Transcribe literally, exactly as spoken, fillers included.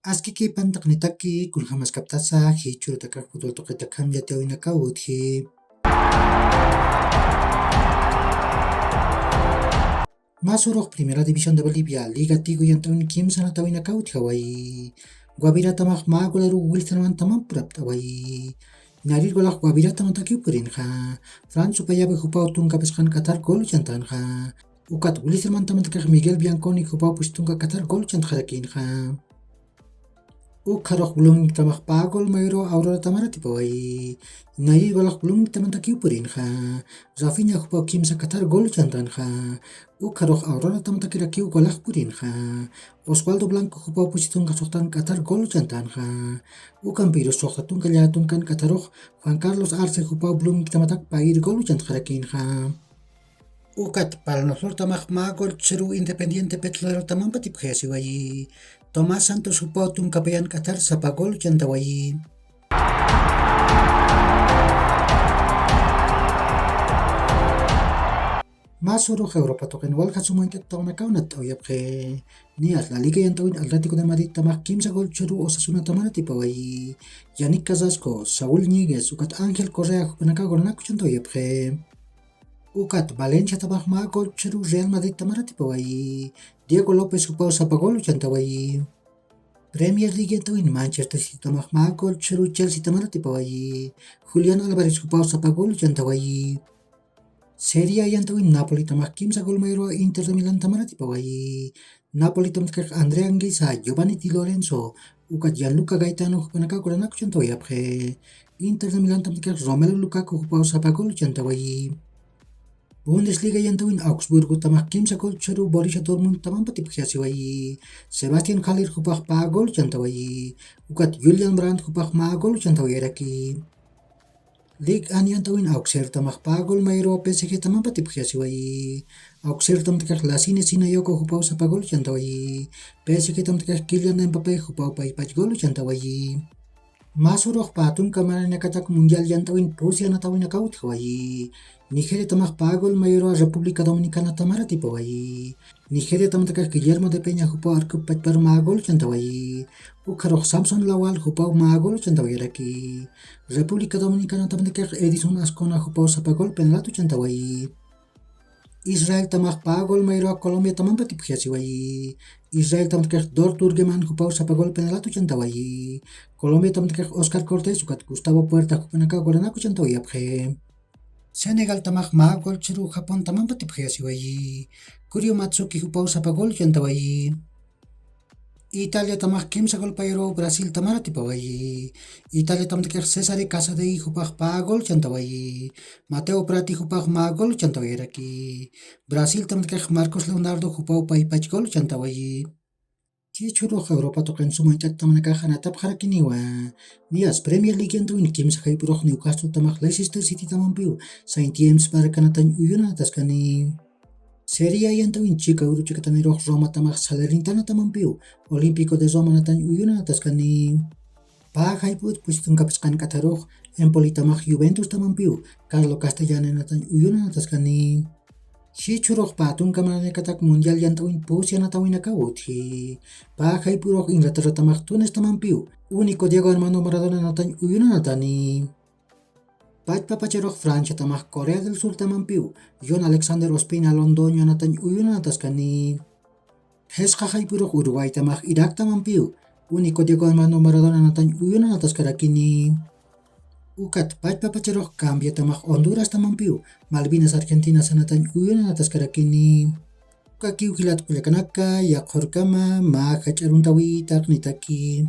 Askikipantaq nitaki, kunjamaskaptasa jichhurutakax futbol tuqitakham yatiyawinakaw utji. Mä surux Primera División de Bolivia, Liga Tigo yant'awin kimsa natawinakaw utjawayi. Guaviratamax mä golaru Wilstermantaman purapt'awayi. Narir golax Guaviratamatakï purinxa. Franz Supayabe jupaw tunka phisqan k'athar gol uchantänxa. Ukat Wilstermantamantakix Miguel Bianconi jupaw pus tunka k'athar gol uchantxarakïnxa. Ukxarux Bloomingtamax pä gol mayruw Aurorataman atipawayi. Narir golax Bloomingtamantakï purinxa. Rafinha jupaw kimsa k'athar gol uchantänxa. Ukxarux Auroratamantakirakiw golax purinxa. Oswaldo Blanco jupaw pus tunka suxtan k'athar gol uchantänxa. Ukampirus suxta tunka llätunkan k'atharux Juan Carlos Arce jupaw Bloomingtamatak payir gol uchantxarakïnxa. Ukat Palmaflortamax mä gol chhuru Independiente Petrolerotaman patipxayasiwayi. Tomás Santos jupaw tunka payan k'athar sapa gol uchantawayi. Mä surux Europa tuqin walja suma yant'at tawanakaw natt'awayapxi. Niyas La Liga yant'awin Atlético de Madridtamax kimsa gol chhuru Osasunataman atipawayi. Yannick Carrasco, Saúl Ñíguez, ukat Ángel Correa jupanakaw golanak uchantawayapxi. Ukat Valenciatamax mä gol chhuru Real Madridtaman atipawayi. Diego López jupaw sapa gol uchantawayi. Premier League yant'awin Manchester Citytamax mä gol chhuru Chelseataman atipawayi. Julián Álvarez jupaw sapa gol uchantawayi. Serie A yant'awin Napolitamax kimsa gol mayruw Inter de Milantaman atipawayi. Napolitamtakix André Anguissa, Giovanni Di Lorenzo, ukat Gianluca Gaetano jupanakaw golanak uchantawayapxi. Inter de Milantamtakix Romelu Lukaku jupaw sapa gol uchantawayi. Bundesliga yant'awin Augsburgotamax kimsa gol chhuru Borussia Dortmundtaman patipxayasiwayi. Sebastian Haller jupax pä gol uchantawayi. Ukat Julian Brandt jupax mä gol uchantawayaraki. Ligue uno yant'awin Auxerretamax pä gol mayruw P S Gtaman patipxayasiwayi. Auxerretamtakix Lassine Sinayoko jupaw sapa gol uchantawayi. P S Gtamtakix Kylian Mbappé jupaw paypach gol uchantawayi. Mä surux pä tunka marañakatak mundial yant'awin Rusia natawinakaw utjawayi. Nigeriatamax pä gol mayruw República Dominicanatamar atipawayi. Nigeriatamtakix Guillermo de Peña jupaw arkup pachparu mä gol uchantawayi. Ukxarux Samson Lawal jupaw mä gol uchantawayaraki. República Dominicanatamtakix Edison Azcona jupaw sapa gol penalat uchantawayi. Israeltamax pä gol mayruw Colombiataman patipxayasiwayi. Israeltamtakix Dor Turgeman jupaw sapa gol penalat uchantawayi. Colombiatamtakix Oscar Cortés ukat Gustavo Puerta jupanakaw golanak uchantawayapxi. Senegaltamax mä gol chhuru Japontaman patipxayasiwayi. Kuryu Matsuki jupaw sapa gol uchantawayi. Italiatamax kimsa gol payruw Brasiltamar atipawayi. Italiatamtakix Cesare Casadei jupax pä gol uchantawayi. Mateo Prati jupax mä gol uchantawayaraki. Brasiltamtakix Marcos Leonardo jupaw paypach gol uchantawayi. Jichhürux Europa tuqin suma yant'at tawanakax anatapxarakiniwa. Niyas Premier League yant'awin kimsa jayp'ürux Newcastletamax Leicester Citytamampiw Saint James Parkanatañ uyunanataskani. Serie A yant'awin chika uruchikatanirux Romatamax Salernitanatamampiw Olímpico de Romanatañ uyunanataskani. Pä jayp'üt pus tunka phisqan k'atharux Empolitamax Juventustamampiw Carlo Castellanenatañ uyunanataskani. Jichhürux pä tunka marañakatak mundial yant'awin Rusia natawinakaw utji. Pä jayp'ürux Inglaterratamax Tunestamampiw único Diego Armando Maradonanatañ uyunanatani. Pachpapacharux Franciatamax Corea del Surtamampiw John Alexander Ospina Londoño anatañ uyunanataskani. Jisqa jayp'ürux Uruguaytamax Iraktamampiw único Diego Armando Maradonanatañ uyunanataskarakini. Ukat pachpapacharux Cambiatamax Hondurastamampiw Malvinas Argentinas anatañ uyunanataskarakini. Ukakiw jilat kullakanaka, yaqhurkama mä jach'a aruntawitaq nitaki.